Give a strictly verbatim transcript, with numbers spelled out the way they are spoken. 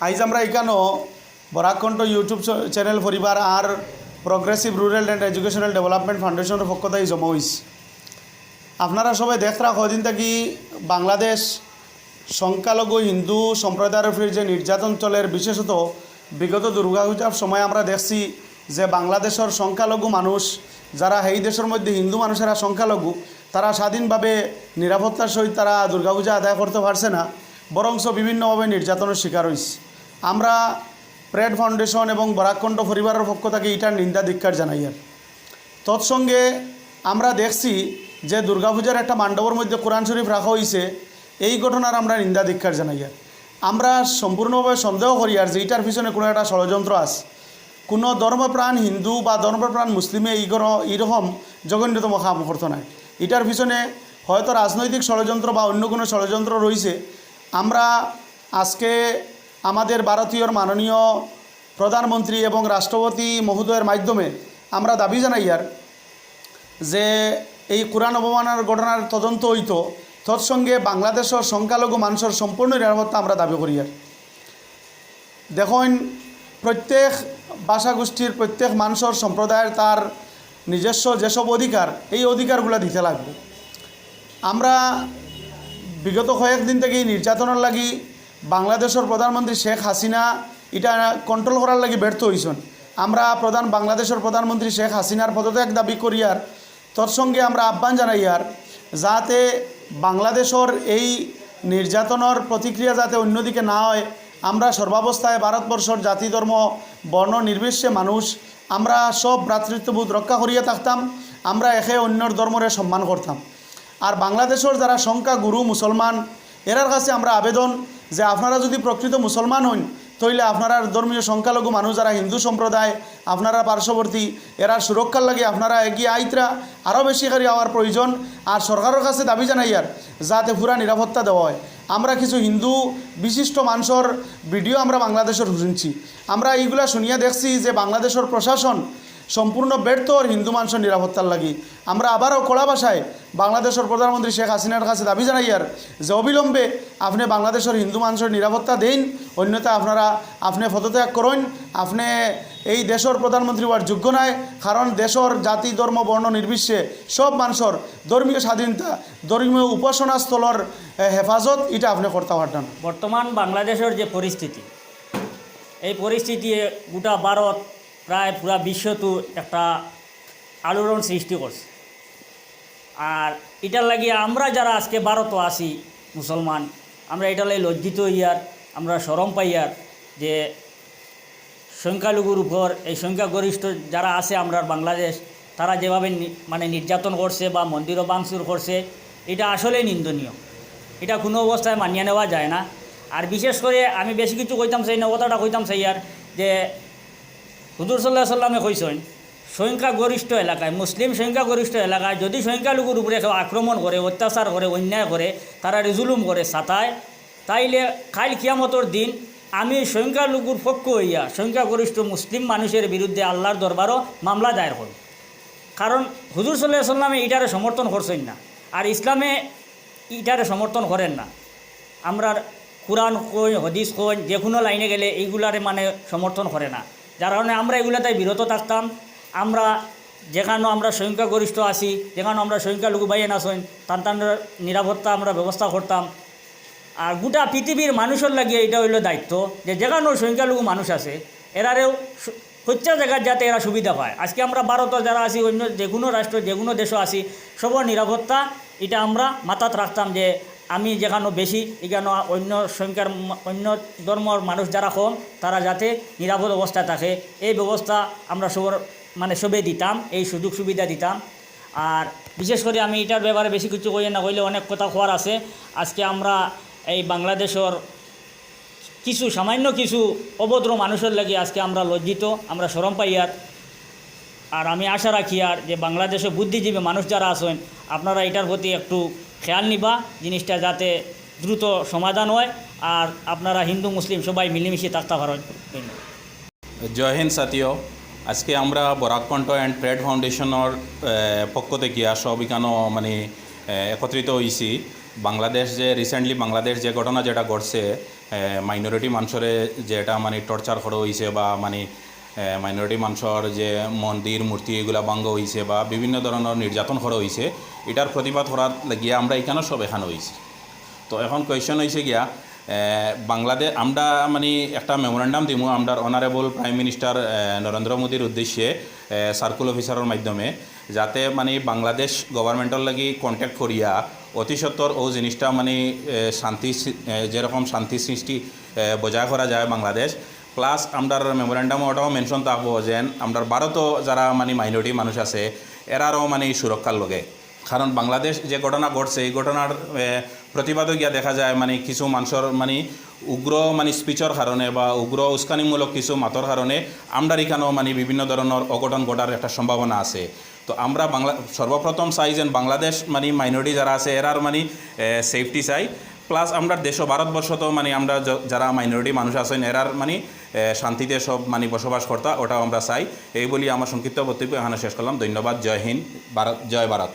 আইজ আমরা ইকানো বরাক কণ্ঠ YouTube চ-, চ্যানেল পরিবার আর Progressive Rural and Educational Development Foundation-র পক্ষ থাকি জমা অইছি। আপনারা সবে দেখরা কয়দিন থাকি বাংলাদেশ সংখ্যালঘু হিন্দু সম্প্রদায়র উপরে যে নির্যাতন চলের, বিশেষত বিগত দুর্গাপূজার সময় আমরা দেখছি যে বাংলাদেশর সংখ্যালঘু মানুষ, যারা এই দেশর মধ্যে হিন্দু মানুষেরা সংখ্যালঘু, তারা স্বাধীনভাবে নিরাপত্তার সহিত তারা দুর্গাপূজা আদায় করতে পারছে না, বরঞ্চ বিভিন্নভাবে নির্যাতনের শিকার অইছে। আমরা প্রেড ফাউন্ডেশন এবং বরাক কণ্ঠ পরিবারর পক্ষ থাকি ইটার নিন্দা ধিক্কার জানাইয়ার। তৎসঙ্গে আমরা দেখছি যে দুর্গাপূজার একটা মণ্ডপর মধ্যে কোরআন শরীফ রাখা অইছে, এই ঘটনার আমরা নিন্দা ধিক্কার জানাইয়ার। আমরা সম্পূর্ণভাবে সন্দেহ করিয়ার যে ইটার পিছনে কোনো একটা ষড়যন্ত্র আছে। কোনো ধর্মপ্রাণ হিন্দু বা ধর্মপ্রাণ মুসলিমে এই গর-, এইরকম জঘন্যতম কাম করতো নায়। ইটার পিছনে হয়তো রাজনৈতিক ষড়যন্ত্র বা অন্য কোনো ষড়যন্ত্র রইছে। আমরা আজকে আমাদের ভারতীয় মাননীয় প্রধানমন্ত্রী এবং রাষ্ট্রপতি মহোদয়ের মাধ্যমে আমরা দাবি জানাইয়ার যে এই কোরআন অবমাননার ঘটনার তদন্ত অইতো, তৎসঙ্গে বাংলাদেশর সংখ্যালঘু মানষর সম্পূর্ণ নিরাপত্তা আমরা দাবি করিয়ার। দেখইন, প্রত্যেক ভাষাগোষ্ঠীর, প্রত্যেক মানষর সম্প্রদায়ের তার নিজস্ব যেসব অধিকার, এই অধিকারগুলা দিতে লাগবো। আমরা বিগত কয়েকদিন থাকি নির্যাতনর লাগি বাংলাদেশর প্রধানমন্ত্রী শেখ হাসিনা ইটা কন্ট্রোল করার লাগি ব্যর্থ অইছইন। আমরা প্রধান, বাংলাদেশর প্রধানমন্ত্রী শেখ হাসিনার পদত্যাগ দাবি করিয়ার, তৎসঙ্গে আমরা আহ্বান জানাইয়ার যাতে বাংলাদেশর এই নির্যাতনর প্রতিক্রিয়া যাতে অন্যদিকে না হয়। আমরা সর্বাবস্থায় ভারতবর্ষর জাতি, ধর্ম, বর্ণ নির্বিশেষে মানুষ, আমরা সব ভ্রাতৃত্ববোধ রক্ষা করিয়া থাকতাম। আমরা একে অন্যর ধর্মরে সম্মান করতাম। আর বাংলাদেশর যারা সংখ্যাগুরু মুসলমান, এরার কাছে আমরা আবেদন যে আপনারা যদি প্রকৃত মুসলমান হইন, তাইলে আপনারার ধর্মীয় সংখ্যালঘু মানুষ যারা হিন্দু সম্প্রদায়, আপনারা পার্শ্ববর্তী, এরার সুরক্ষার লাগি আপনারা এগিয়ে আইতরা আরও বেশি করি আওয়ার প্রয়োজন। আর সরকারের কাছে দাবি জানাইয়ার যাতে পুরা নিরাপত্তা দেওয়া হয়। আমরা কিছু হিন্দু বিশিষ্ট মানুষর ভিডিও আমরা বাংলাদেশর শুনছি, আমরা এইগুলা শুনিয়া দেখছি যে বাংলাদেশর প্রশাসন সম্পূর্ণ ব্যর্থ অর হিন্দু মানষর নিরাপত্তার লাগি। আমরা আবারও কড়া ভাষায় বাংলাদেশর প্রধানমন্ত্রী শেখ হাসিনার কাছে দাবি জানাইয়ার যে অবিলম্বে আপনে বাংলাদেশর হিন্দু মানষর নিরাপত্তা দেইন, অন্যথা আপনারা, আপনে পদত্যাগ করইন। আপনে এই দেশর প্রধানমন্ত্রী অওয়ার যোগ্য নায়, কারণ দেশর জাতি, ধর্ম, বর্ণ নির্বিশেষে সব মানষর ধর্মীয় স্বাধীনতা, ধর্মীয় উপাসনা স্থলর, এ, হেফাজত, ইটা আপনে করতা পারতা না। বর্তমান বাংলাদেশর যে পরিস্থিতি, এই পরিস্থিতি গোটা ভারত, প্রায় পুরা বিশ্বত একটা আলোড়ন সৃষ্টি করছে। আর ইটার লাগি আমরা যারা আজকে ভারতো আছি মুসলমান, আমরা ইটার লাগি লজ্জিত অইয়ার, আমরা শরম পাইয়ার যে সংখ্যালঘুর উপর এই সংখ্যাগরিষ্ঠ যারা আছে আমরার বাংলাদেশ, তারা যেভাবে নি-, মানে নির্যাতন করছে বা মন্দিরও ভাঙচুর করছে, ইটা আসলেই নিন্দনীয়। ইটা কোনো অবস্থায় মানিয়া নেওয়া যায় না। আর বিশেষ করে আমি বেশি কিছু কইতাম চাই না, কথাটা কইতাম চাইয়ার যে হুজুর সাল্লাল্লাহু আলাইহি ওয়াসাল্লামে কইছইন, সংখ্যাগরিষ্ঠ এলাকায়, মুসলিম সংখ্যাগরিষ্ঠ এলাকায় যদি সংখ্যালঘুর উপরে কেউ আক্রমণ করে, অত্যাচার করে, অন্যায় করে, তারারে জুলুম করে, সাতায়, তাইলে কাইল কিয়ামতর দিন আমি সংখ্যালঘুর পক্ষ অইয়া সংখ্যাগরিষ্ঠ মুসলিম মানুষের বিরুদ্ধে আল্লাহর দরবারও মামলা দায়ের করমু। কারণ হুজুর সাল্লাল্লাহু আলাইহি ওয়াসাল্লামে ইটারে সমর্থন করছইন না, আর ইসলামে ইটারে সমর্থন করের না। আমরার কোরআন কইন, হাদিস কইন, যে কোনো লাইনে গেলে এইগুলারে মানে সমর্থন করে না, যার কারণে আমরা এগুলা থাকি বিরত থাকতাম। আমরা যেখানো আমরা সংখ্যাগরিষ্ঠ আছি, যেখানো আমরা সংখ্যালঘু ভাইয়াইন আছইন, তান তানর নিরাপত্তা আমরা ব্যবস্থা করতাম। আর গোটা পৃথিবীর মানুষর লাগি ইটা অইলো দায়িত্ব যে যেখানো সংখ্যালঘু মানুষ আছে, এরারেও সু-, প্রত্যেক জাগাত যাতে এরা সুবিধা পায়। আজকে আমরা ভারতো যারা আছি, অন্য যে কোনো রাষ্ট্র, যে কোনো দেশো আছি, সবর নিরাপত্তা ইটা আমরা মাথাত রাখতাম যে আমি যেখানো বেশি, ইখানো অন্য সংখ্যার ম-, অন্য ধর্মর মানুষ যারা কম, তারা যাতে নিরাপদ অবস্থায় থাকে, এই ব্যবস্থা আমরা সবর, মানে, সবে দিতাম, এই সুযোগ সুবিধা দিতাম। আর বিশেষ করে আমি ইটার ব্যাপারে বেশি কিছু কইয়ার না, কইলে অনেক কথা কওয়ার আছে। আজকে আমরা এই বাংলাদেশর কিছু, সামান্য কিছু অভদ্র মানুষর লাগি আজকে আমরা লজ্জিত, আমরা শরম পাইয়ার। আর আমি আশা রাখিয়ার যে বাংলাদেশো বুদ্ধিজীবী মানুষ যারা আছইন, আপনারা ইটার প্রতি একটু খেয়াল নিবা, জিনিসটা যাতে দ্রুত সমাধান হয়, আর আপনারা হিন্দু মুসলিম সবাই মিলেমিশে থাকতা পারইন। ধন্যবাদ। জয় হিন্দ সাথীও, আজকে আমরা বরাক কণ্ঠ and প্রেড ফাউন্ডেশনর, এ, পক্ষ থাকি সব ইখানো মানে, এ, একত্রিত অইছি। বাংলাদেশ যে recently বাংলাদেশ যে ঘটনা যেটা ঘটছে, মাইনরিটি মানুষরে যেটা মানে টর্চার করা হয়েছে বা মানে মাইনরিটি মানুষর যে মন্দির মূর্তি এগুলা ভাঙ্গা হয়েছে বা বিভিন্ন ধরনের নির্যাতন করা হয়েছে, এটার প্রতিবাদ করার লাগিয়া আমরা এখানে সব এখানে হয়েছি। তো এখন কোয়েশ্চন হয়েছে গিয়া, বাংলাদেশ আমরা মানে একটা মেমোরেন্ডাম দিমু আমরার অনারেবল প্রাইম মিনিস্টার নরেন্দ্র মোদীর উদ্দেশ্যে সার্কুল অফিসারর মাধ্যমে, যাতে মানে বাংলাদেশ গভর্নমেন্টর লাগি কন্ট্যাক্ট করিয়া অতি সত্বর ও জিনিসটা মানে শান্তি, যেরকম শান্তি সৃষ্টি বজায় করা যায় বাংলাদেশ। প্লাস আমরার মেমোরেন্ডামও ওটাও মেনশন থাকবো যে আমরার ভারতও যারা মানে মাইনরিটি মানুষ আছে, এরারও মানে সুরক্ষার লগে। কারণ বাংলাদেশ যে ঘটনা ঘটছে, এই ঘটনার প্রতিবাদও গিয়া দেখা যায় মানে কিছু মানুষর মানে উগ্র মানে স্পিচর কারণে বা উগ্র উস্কানিমূলক কিছু মাতর কারণে আমরার এখানেও মানে বিভিন্ন ধরনের অঘটন ঘটার একটা সম্ভাবনা আছে। তো আমরা বাংলা সর্বপ্রথম চাই যেন বাংলাদেশ মানে মাইনরিটি যারা আছে এরার মানে সেফটি চাই। প্লাস আমরার দেশও ভারতবর্ষ তো মানে আমরা য- যারা মাইনরিটি মানুষ আছেন এরার মানে শান্তিতে সব মানে বসবাস করতা, ওটাও আমরা চাই। এই বলি আমার সংক্ষিপ্ত বক্তব্য এখানে শেষ করলাম। ধন্যবাদ। জয় হিন্দ। ভারত, জয় ভারত।